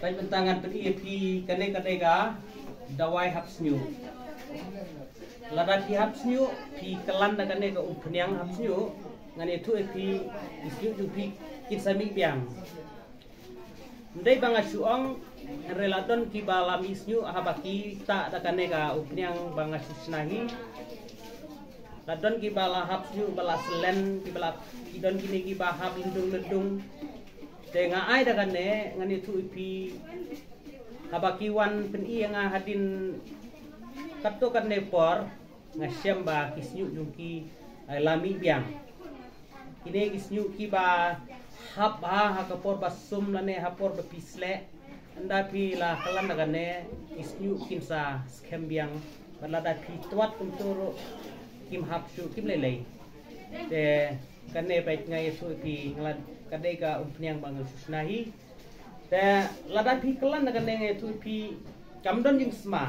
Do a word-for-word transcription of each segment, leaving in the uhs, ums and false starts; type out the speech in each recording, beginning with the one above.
Peit mynta ngan pyni ïa phi kane ka dei ka dawai hap sniuh. Lada phi hap sniuh, phi kyllan da kane ka umphniang hap sniuh, ngan ïathuh ïa phi, ki sniuh jong phi kin sa mih biang. Ym dei ba nga shu ong, hynrei la don kiba la mih sniuh haba ki tah da kane ka umphniang ba nga shu shna hi. La don kiba la hap sniuh ba la slen, kiba la, ki don kine kiba hap lyndung lyndung. Te nga ai da kane, ngan ïathuh ïa phi, haba ki wan pyni ïa nga hadien katto katne por, nga shem ba ki sniuh jong ki, eh, la mih biang. Kine ki sniuh kiba hap ha, ha ka por ba sum lane ha por ba phi sleh. Ynda phi la kyllan da kane, ki sniuh kin sa skhem biang. Bad lada phi twat kumto ruh, kim hap shuh, kim lei lei. Te kane peit nga ïathuh ïa phi, nga la, ka dei ka umphniang ba nga shu shna hi. Te lada phi kyllan da kane, nga ïathuh ïa phi, kam don jingsma.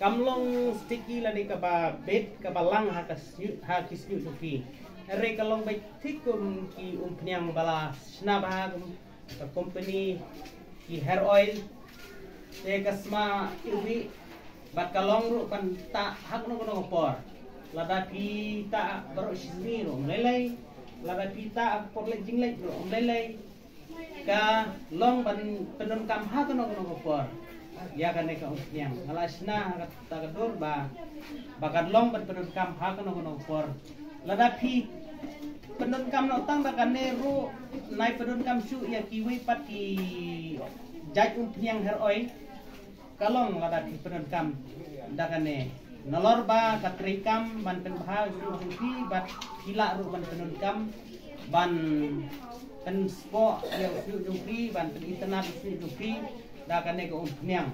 Kam long sticky lane kaba beit, kaba lang ha ka sniuh, ha ki sniuh jong phi. Hynrei ka long beit thik kum ki umphniang ba la shna bha kum ka company ki hair oil. Te ka sma iwbih bad ka long ruh ban tah ha kano kano ka por. Lada phi tah baroh shi sngi ruh ym lei lei. Lada phi tah ha ka por leit jingleit ruh ym lei lei. Ka long ban pyndonkam ha kano kano ka por. Ïa kane ka umphniang nga la shna ha kata ka dur ba, ba kan long ban pyndonkam ha kano kano ka por. Lada phi pyndonkam noh tang da kane ruh, nai pyndonkam shuh ïa kiwei pat ki jait umphniang hair oil. Ka long lada phi pyndonkam da kane. Nalor ba ka treikam ban pynbha u sniuh jong phi bad phi lah ruh ban pyndonkam ban pynspoh ïa u sniuh jong phi, ban pynitynnad u sniuh jong phi da kane ka umphniang.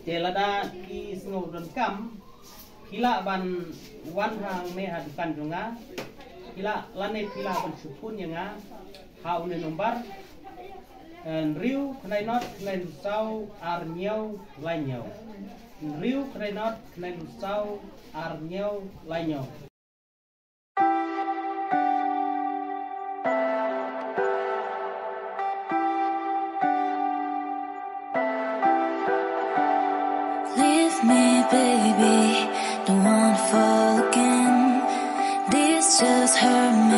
Te lada phi sngew donkam, phi lah ban wan hangne ha dukan jong nga. Phi lah lane phi lah ban shu phone ïa nga ha une number, eh, hynriew khyndai not khyndai hynriew saw ar hynñiew lai hynñiew. Hynriew khyndai not khyndai hynriew saw ar hynñiew lai hynñiew. Leave me, baby, don't wanna fall again. This just hurt me.